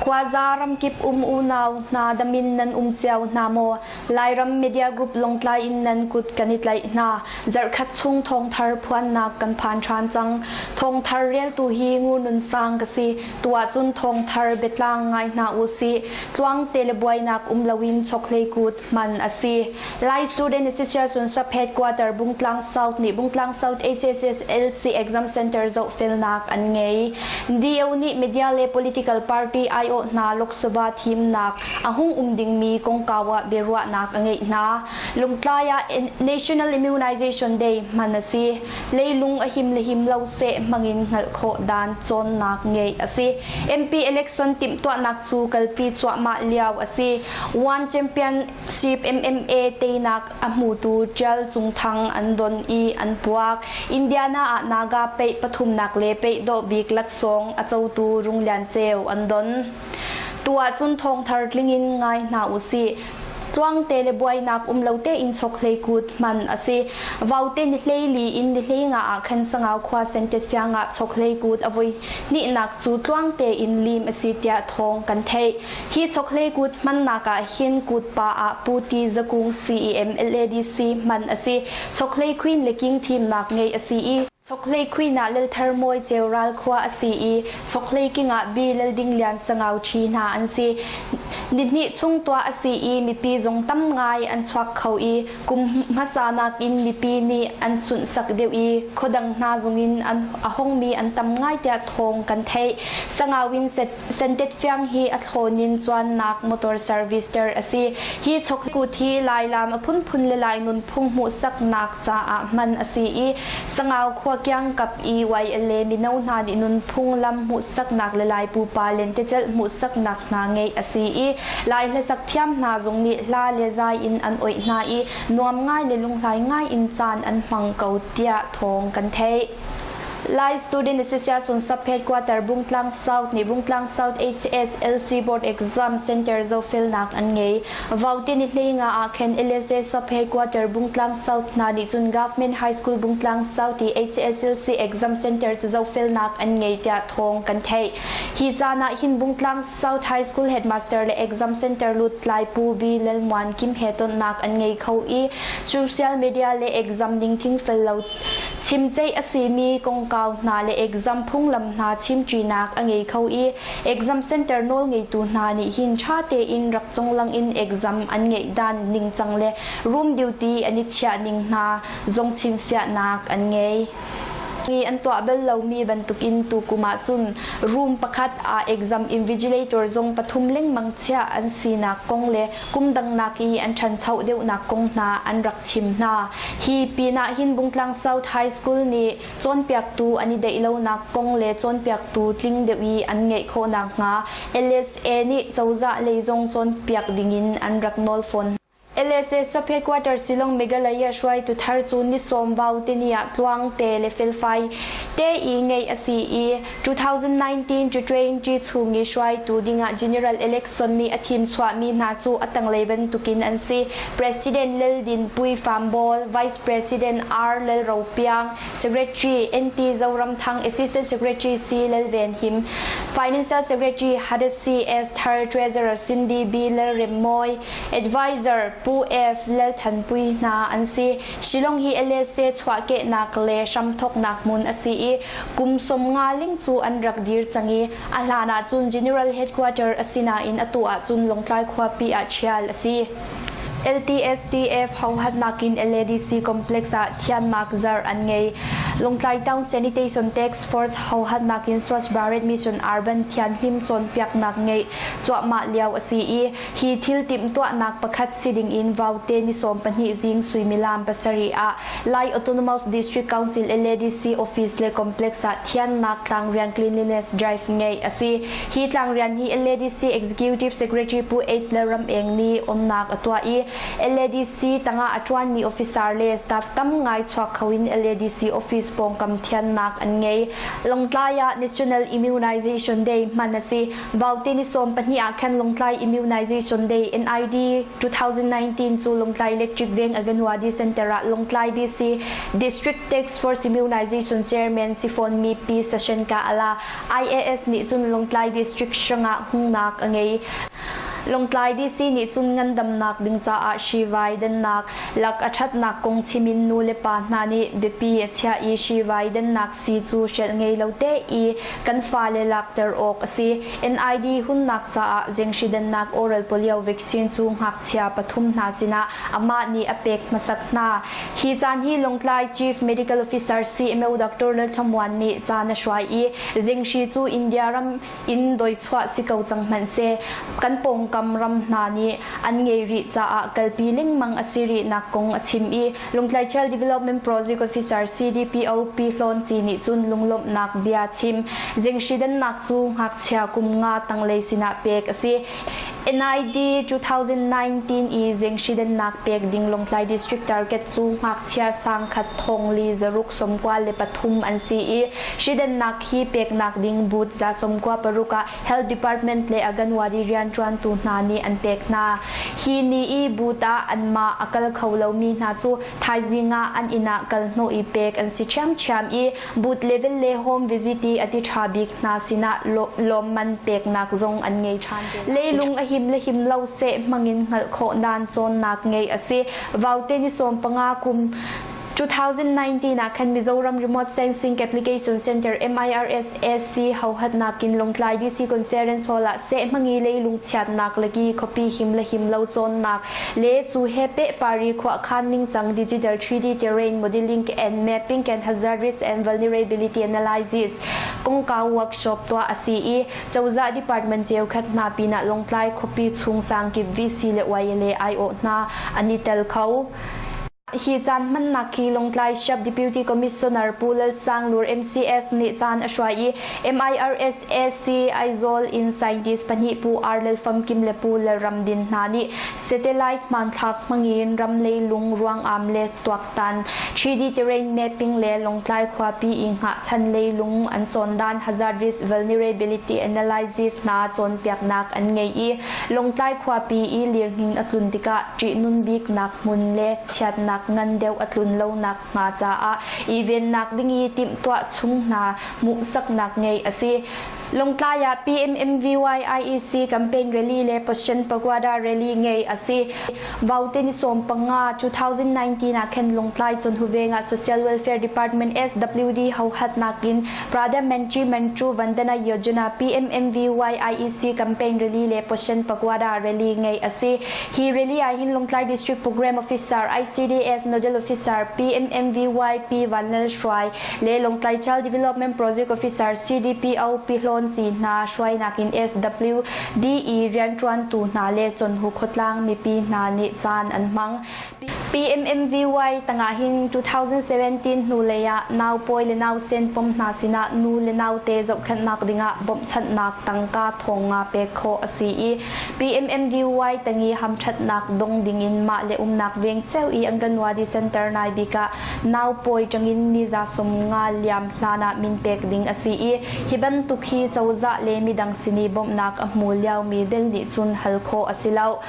Khuaza ramkip um unau hna damin nan um cio hna maw? Lairam Media Group Lawngtlai in nan kut kan i tlaih hna. Zarhkhat chung thawngthar phuannak kan phan ṭhan cang. Thawngthar reltu hi Ngur Nun Sang ka si. Tuah cun thawngthar biatlang ngai hna u sih. Tluang te le buainak um loin chokhlei kut hman a si. Lai Student Association Sub Headquarter Bungtlang South nih Bungtlang South HSS LC Exam Center zohfelnak an ngei. DO nih media le political party aiawh hna Lok Sabha thimnak a hung um dingmi kongkau ah biaruahnak a ngeih hna. Lungtlai ah National Immunization Day hman a si. Leilung a him le him lo seh hmangin hngalh khawh dan cawnnak ngeih a si. MP election timhtuahnak cu kalpi cuahmah lio a si. One Champion Sip MMA teinak a hmutu Ṭial Cung Thang an don i an puak. Indiana ah Naga peih pathumnak le peih dawh bik laksawng a cotu Rung Lian Ceu an don. Tu ahcun thawngthar tlingin ngai hna usih. Tluangte le buainak um lo tein chokhlei kut hman a si. Vaute ni hleili in ni hleinga ah khan Sangau khua Sentet fiang ah chokhlei kut a voi hnihnak cu tluangte in lim a si tiah thawng kan theih. Hi chokhlei kut hmannak ah hin kutpa ah Pu Ti Za Kung CEM LADC hman a si. Chokhlei Queen le King thimnak ngeih a si i Chokhlei Queen ah Lalthar Mawi Ceural khua a si i Chokhlei King ah B Lal Ding Lian Sangau ṭhi hna an si. Nihnih chung tuah a si i mipi zong tam ngai an chuak kho i kum hmasa nakin mipi nih an sunhsak deuh i khuadang hna zongin an a hongmi an tam ngai tiah thawng kan theih. Sangau in Sentet fiang hi a thlawn in cuannak motor service ter a si. Hi chokut hi Lailam a phunphun le Lai nunphung hmuhsaknak caah hman a si i Sangau khua kiangkap i YLA mino hna nih nunphung lam hmuhsaknak le Lai pupa lentecelh hmuhsaknak hna ngeih a si i Lai hlasak thiam hna zong nih hla le zai in an oih hna i nuam ngai le lunghlai ngai in caan an hmang ko tiah thawng kan theih. Lai Student Association Sub Headquarter Bungtlang South nih Bungtlang South HSLC Board Exam Center zohfelnak an ngei. Vaute ni hleinga ah khan LSA Sub Headquarter Bungtlang South hna nih cun Government High School Bungtlang South i HSLC Exam Center cu zohfelnak an ngei tiah thawng kan theih. Hi caan ah hin Bungtlang South High School Headmaster le Exam Center lutlai Pu B. Lalmuan Kim he tonnak an ngei kho i social media le exam ning thingfel lo Chimceih a simi kongkau hna le exam phunglam hna chimṭinak a ngei kho i exam center nawlngeitu hna nih hin ṭha tein rak conglang in exam an ngeih dan ningcang le room duty an i chiah ning hna zong chimfiahnak an ngei. Hi an tuah bal lomi bantukin tukum ah cun room pakhat ah exam invigilator zong pathum lengmang chiah an sinak kong le kum dangnak i an ṭhancho deuhnak kong hna an rak chim hna. Hi pinah hin Bungtlang South High School nih cawnpiaktu an i deih lonak kong le cawnpiaktu tling deuh i an ngeih khawh nakhnga LSA nih cozah lei zong cawnpiak dingin an rak nawl fawn hna. LSA Sub-Headquarter Shillong Meghalaya hruaitu thar cu ni sawm vau tini ah tluang te le felfai te i ngeih a si i 2019 to 20 chung i hruaitu dingah General Election nih a thimchuahmi hna cu a tanglei bantukin an si. President Lel Din Pui Pham Bawl, Vice President R. Lel Ro Piang, Secretary NT Zoramthang, Assistant Secretary C. Lel Ven Him, Financial Secretary Hadasi S. Thar, Treasurer Cindy B. Lel Rem Mawi, Advisor Pu F. Lel Than Pui hna an si. Shillong hi LSA chuahkehnak le hramthawknak hmun a si i kum 50 ling cu an rak dir cang i a hlan ahcun General Headquarter a si nain atu ahcun Lawngtlai khuapi ah ṭhial a si. LTSTF hohatnak in LADC complex ah thiannak zarh an ngei. Lawngtlai Town Sanitation Task Force hohatnak in Swachh Bharat Mission Urban thianhlim cawnpiaknak ngeih cuahmah lio a si i Hi thil timhtuahnak pakhat si ding in Vaute ni 12 zing suimilam pasarih ah Lai Autonomous District Council LADC office le complex ah thiannak tlangrian cleanliness drive ngeih a si. Hi tlangrian hi LADC Executive Secretary Pu H. Lalram Eng nih umnak a tuah i LADC tangah a ṭuanmi officer le staff tam ngai chuak kho in LADC office. Office pawngkam thiannak an ngei. Lawngtlai ah National Immunization Day hman a si. Vaute ni 12 ah khan Lawngtlai Immunization Day NID 2019 cu Lawngtlai Electric Veng Aganwadi Center ah Lawngtlai DC District Task Force Immunization Chairman si fawnmi Pi Sashenka Ala IAS nih cun Lawngtlai District hrangah hungnak a ngei. Lawngtlai DC nih cun ngandamnak ding caah sivai dannak lak a ṭhatnak kong chim in nu le pa hna nih biapi a chiah i sivai dannak sii cu hrelh ngei lo te i kan fale lakter awk a si. NID hunnak caah zenghri dannak oral polio vaccine cu ngakchia pathum hna sinah amah nih a pek hmasak hna. Hi caan hi Lawngtlai Chief Medical Officer CMO Dr. Lalthlamuan nih caan a hruai i zenghri cu India ram in doichuah si ko cang hmanhseh kan pawngkam ram hna nih an ngei rih caah kalpi lengmang a si rihnak kong a chim i Lungtlai Child Development Project Officer CDPO Pi Hlawn Ci nih cun lunglawmhnak bia chim. Zenghri dannak cu ngakchia kum nga tanglei sinah pek a si. NID 2019 i zenghri dannak pek ding Lawngtlai District Target cu ngakchia sangkhat thongli zaruk 93 an si i hridennak hi peknak ding booth za 96 ah Health Department le Aganwadi rianṭuantu hna nih an pek hna. Hi ni i booth ah anmah a kal kho lomi hna cu thaizing ah an inn ah kal hnawh i pek an si ṭhiamṭhiam i booth level le home visit i a ti ṭha bik hna sinah lawmman peknak zong an ngei ṭhan. Leilung a him le him lo seh hmangin hngalh khawh dan cawnnak ngeih a si. Vaute ni 15 kum 2019 ah khan Mizoram Remote Sensing Application Center MIRS SC hohatnak in Lawngtlai DC Conference Hall ah sehmangi leilung chiatnak le ki khuapi him le him lo cawnnak le cu he pehpari khuakhan ningcang digital 3D terrain modeling and mapping and hazard risk and vulnerability analysis kongkau workshop tuah a si i cozah department cheukhat hna pinah Lawngtlai khuapi chung sangkip VC le YLA aiawh hna an i tel kho. Hi caan hmannak hi Lawngtlai Shop Deputy Commissioner Pu Lal Sang Lur MCS nih caan a hruai i MIRSAC Aizawl in scientist pahnih Pu R Lal Famkim le Pu Lal Ram Din hna nih satellite hmanthlak hmangin ram leilung ruangam le tuaktan 3D terrain mapping le Lawngtlai khuapi i hngahchan leilung an cawndan hazard risk vulnerability analysis hna cawnpiaknak an ngei i Lawngtlai khuapi i lirhning a tlun tikah ṭihnun biknak hmun le chiatnak ngan deuh a tlun lonak hnga caah i vennak ding i timhtuah chung hna hmuhsaknak ngeih a si. Lawngtlai ah PMMVY IEC campaign rally le Poshan Pagoda rally ngei a si. Vaute ni 15 2019 ah khan Lawngtlai Chonhuveng ah Social Welfare Department SWD hohatnak in Pradhan Mantri Mantru Vandana Yojana PMMVY IEC campaign rally le Poshan Pagoda rally ngei a si. Hi rally ah hin Lawngtlai District Program Officer ICDS Nodal Officer PMMVY P Vanlal Hruai le Lawngtlai Child Development Project Officer CDPO Pi Hlawn Ci hna hruainak in SWDE rianṭuantu hna le Chawnhu khuatlang mipi hna nih caan an hmang. PMMVY tangah hin 2017 hnulei ah naupawi le nausen pom hna sinah nu le naute zohkhenhnak dingah bawmhchanhnak tangka thong nga pek khawh a si i PMMVY tangi hamṭhatnak dong dingin mah le umnak veng cio i Anganwadi Center nai bik ah naupawi ṭangin niza 50 liam hlan ah min pek ding a si i hi bantuk hi cozah le midang sin i bawmhnak a hmu liomi bel nih cun hal khawh a si lo.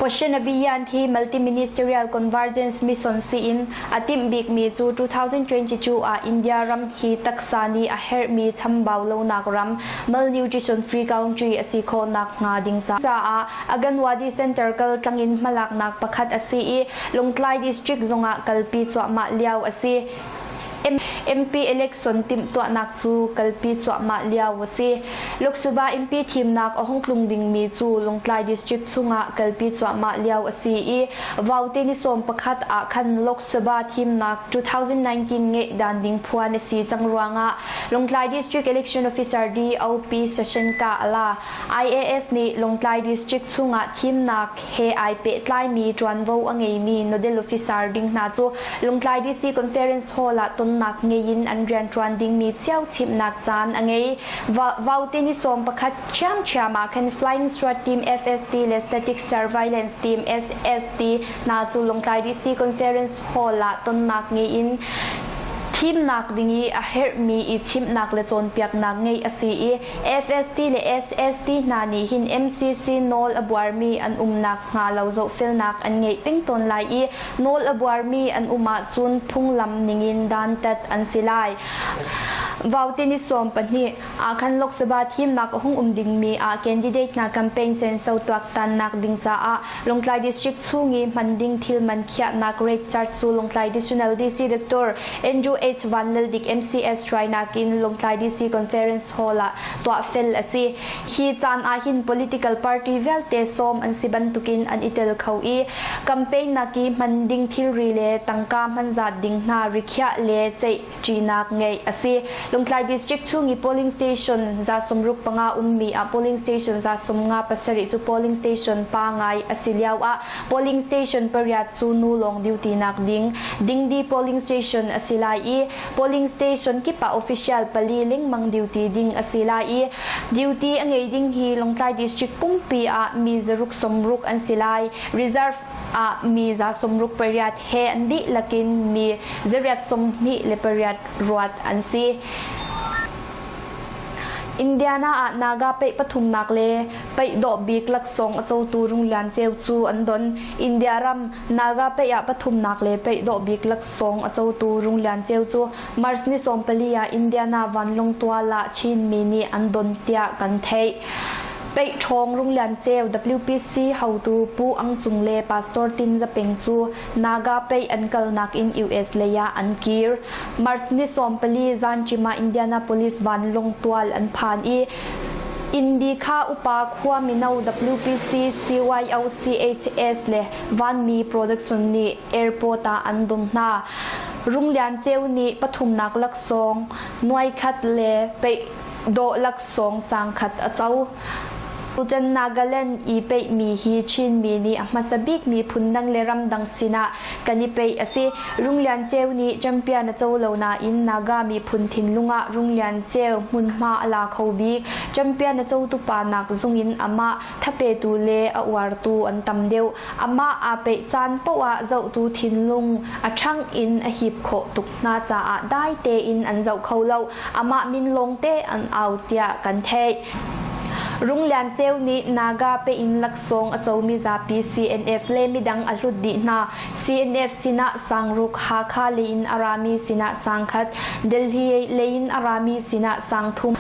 Poshan Abhiyan hi Multi-Ministerial Convergence Mission siin a timh bikmi cu 2022 ah India ram hi taksa nih a herhmi chambau lonak ram malnutrition free country a si khawh nakhnga ding caah Aganwadi Center kal tlangin hmalaknak pakhat a si i Lawngtlai District zongah kalpi cuahmah lio a si. MP election timhtuahnak cu kalpi cuahmah lio a si. Lok Sabha MP thimnak a hung tlung dingmi cu Lawngtlai District chungah kalpi cuahmah lio a si i Vaute ni 11 ah khan Lok Sabha thimnak 2019 ngeih dan ding phuan a si cang ruangah Lawngtlai District Election Officer DOP Session ka ala IAS nih Lawngtlai District chungah thimnak he ai pehtlaimi ṭuanvo a ngeimi nodal officer ding hna cu Lawngtlai DC Conference Hall ah tonnak ngei in an rianṭuan dingmi cio chimhnak caan a ngei. Vaute ni 11 ṭhiamṭhiam ah khan Flying SWAT Team FST le Static Surveillance Team SST hna cu Lawngtlai DC Conference Hall ah tonnak ngei in. Thimnak ding i a herhmi i chimhnak le cawnpiaknak ngeih a si i FST le SST hna nih hin MCC nawl a buarmi an umnak hnga lo zohfelnak an ngeih peng tawn lai i nawl a buarmi an um ahcun phunglam ningin dantat an si lai. Vaute ni 12 ah khan Lok Sabha thimnak a hung um dingmi ah candidate hna campaign senso tuaktannak ding caah Lawngtlai District chung i hman ding thil man khiahnak rate chart cu Lawngtlai Divisional DC Dr. Andrew H. Van Laldik MCS hruainak in Lawngtlai DC Conference Hall ah tuahfel a si. Hi caan ah hin political party vialte sawm an si bantukin an i tel kho i campaign nak i hman ding thilri le tangka hmanzat ding hna rikhiah le ceih ṭinak ngeih a si. Lungtlai District chung i polling station 65 ummi ah polling station 57 cu polling station pa ngai a si lio ah polling station pariat cu nu lawng duty nak ding Dingdi polling station a si lai i polling station kip ah official pali lengmang duty ding a si lai i duty a ngei ding hi Lungtlai District pumpi ah mi zaruk sawmruk an si lai. Reserve ah mi 68 he an dihlak in mi 828 ruat an si. Indiana ah Naga peih pathumnak le peih dawh bik laksawng a cotu Rung Lian Ceu cu an don. India ram Naga peih ah pathumnak le peih dawh bik laksawng a cotu Rung Lian Ceu cu March ni 14 ah Indiana vanlawng tual ah Chinmi nih an don tiah kan theih. Peih Ṭhawng Rung Lian Ceu WPC hotu Pu Ang Cung le Pastor Tin Za Peng cu Naga peih an kalnak in US lei ah an kir. March ni 14 zanṭim ah Indianapolis vanlawng tual an phan i Indi kha upa khua mino WPC CYO CHS le Vanmi Production nih airport ah an dong hna. Rung Lian Ceu nih pathumnak laksawng nuaikhat le peih dawh laksawng sangkhat a co. Tutan Nagaland i peihmi hi Chinmi nih a hmasa bikmi phundang le ramdang sinah kan i peih a si. Rung Lian Ceu nih champion a co lo nain Naga miphun thinlung ah Rung Lian Ceu hmunhma a la kho bik. Champion a cotu pa nak zung in amah thapetu le a uartu an tam deuh. Amah aa peih caan paoh ah zohtu thinlung a ṭhangh in a hip khawh tuk hna caah dai tein an zoh kho lo. Amah min lawngte an au tiah kan theih. Rung Lian Ceu nih Naga pe in laksawng a comi zapi CNF le midang a hlut dih hna. CNF sinah sangruk, Hakha lei in a rami sinah sangkhat, Delhi lei in a rami sinah sangthum.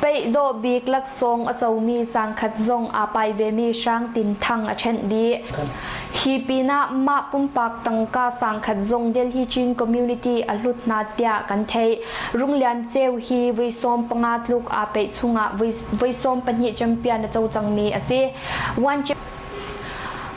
Peih dawh bik laksawng a comi sangkhat zong aa pai vemi Hrang Tin Thang a ṭhenh dih. Hi pinah mah pumpak tangka sangkhat zong Delhi Chin Community a hlut hna tiah kan theih. Rung Lian Ceu hi voi 15 tluk aa peih chungah voi 12 champion a co cangmi a si. One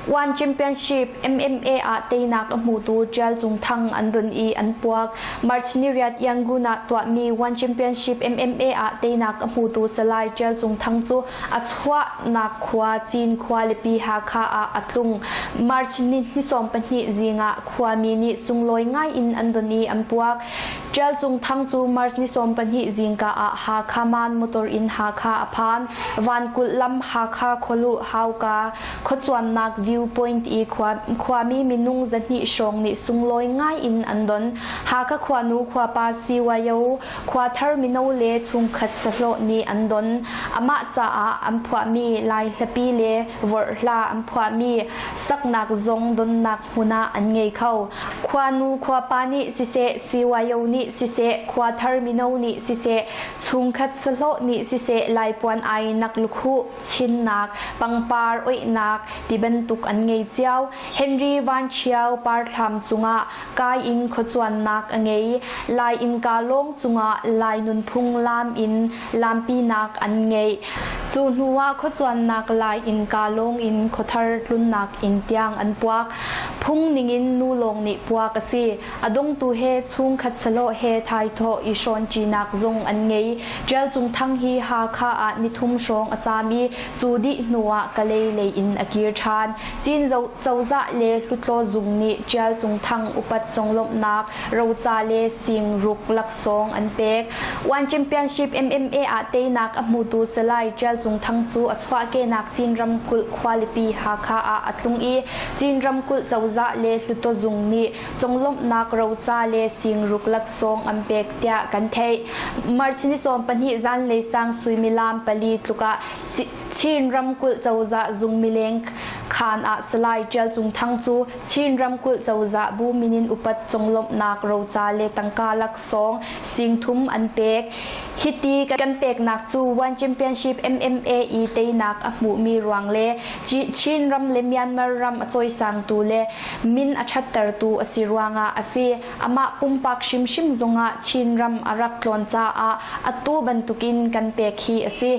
One Championship MMA ah teinak a hmutu Ṭial Cung Thang an run i an puak. March ni riat Yangon ah tuahmi One Championship MMA ah teinak a hmutu Salai Ṭial Cung Thang cu a chuahnak khua Cin khualipi Hakha ah a tlung. March ni 12 zing ah khuami nih sunglawi ngai in an don i an puak. Ṭial Cung Thang cu March ni 12 zingka ah Hakha Man motor in Hakha a phan. Vankulh lam Hakha khualuh hauka khuacuannak viewpoint i khuami minung zahnih hrawng nih sunglawi ngai in an don. Hakha khuanu khuapa CYO khuathar mino le chungkhat sahlawh nih an don. Amah caah an phuahmi Lai hlapi le vorhhla an phuahmi saknak zong donnak hmun ah an ngei kho. Khuanu khuapa nih siseh, CYO nih siseh, khuathar mino nih siseh, chungkhat sahlawh nih siseh Laipuan ai nak lukhuh, chinnak, pangpar oihnak ti bantuk an ngei cio. Henry Van Ṭhio parthlam cungah kai in khuacuannak a ngei. Lai innka lawng cungah Lai nunphung laam in lampinak an ngeih. Cu hnu ah khuacuannak Lai innka lawng in khuathar tlunnak inn tiang an puak. Phung ningin nu lawng nih puak a si. A dongtu he chungkhat sahlawh. Hluttaw he thaithawh i hrawnṭinak zong an ngei. Ṭial Cung Thang hi Hakha ah nithum hrawng a caam i cu dih hnuah Kalay lei in a kir ṭhan. Chin cozah le Hluttaw zung nih Ṭial Cung Thang upat conglawmhnak roca le singruk laksawng an pek. One Championship MMA ah teinak a hmutu Salai Ṭial Cung Thang cu a chuahkehnak Chin ramkulh khualipi Hakha ah a tlung i Chin ramkulh cozah le Hluttaw zung nih conglawmhnak roca le singruk laksawng an pek tiah kan theih. March ni 12 zanlei sang suimilam pali tluk ah Chin ramkulh cozah zung mileng khaan ah Salai Ṭial Cung Thang cu Chin ramkulh cozah bu min in upat conglawmhnak roca le tangka laksawng singthum an pek. Hiti kan peknak cu One Championship MMA i teinak a hmuhmi ruang le Chin ram le Myanmar ram a cawisangtu le min a ṭhattertu a si ruangah a si. Amah pumpak hrimhrim zongah Chin ram a rak tlawn caah atu bantukin kan pek hi a si.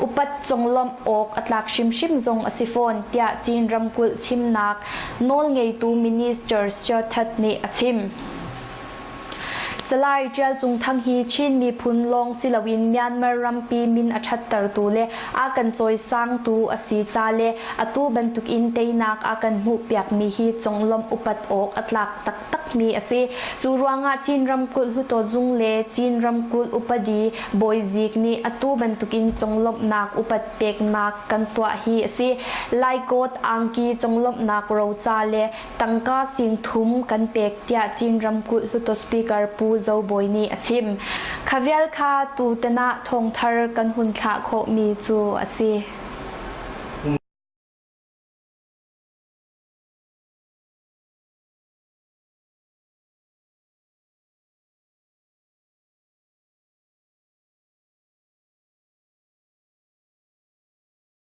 Upat conglawmh awk a tlak hrimhrim zong a si fawn, tiah Chin ramkulh chimnak nawlngeitu Minister Sio That nih a chim. Salai Ṭial Cung Thang hi Chin miphun lawng si loin Myanmar rampi min a ṭhattertu le a kan cawisangtu a si ca le atu bantukin teinak a kan hmuhpiakmi hi conglawmh upat awk a tlak taktakmi a si. Cu ruangah Chin ramkulh Hluttaw Zung le Chin ramkulh upadi bawizik nih atu bantukin conglawmhnak upat peknak kan tuah hi a si. Laikawt angki conglawmhnak roca le tangka singthum kan pek tiah Chin ramkulh Hluttaw Speaker Pu Zo Bawi nih a chim. Kha vial kha tutan ah thawngthar kan hun thlah khawhmi cu a si.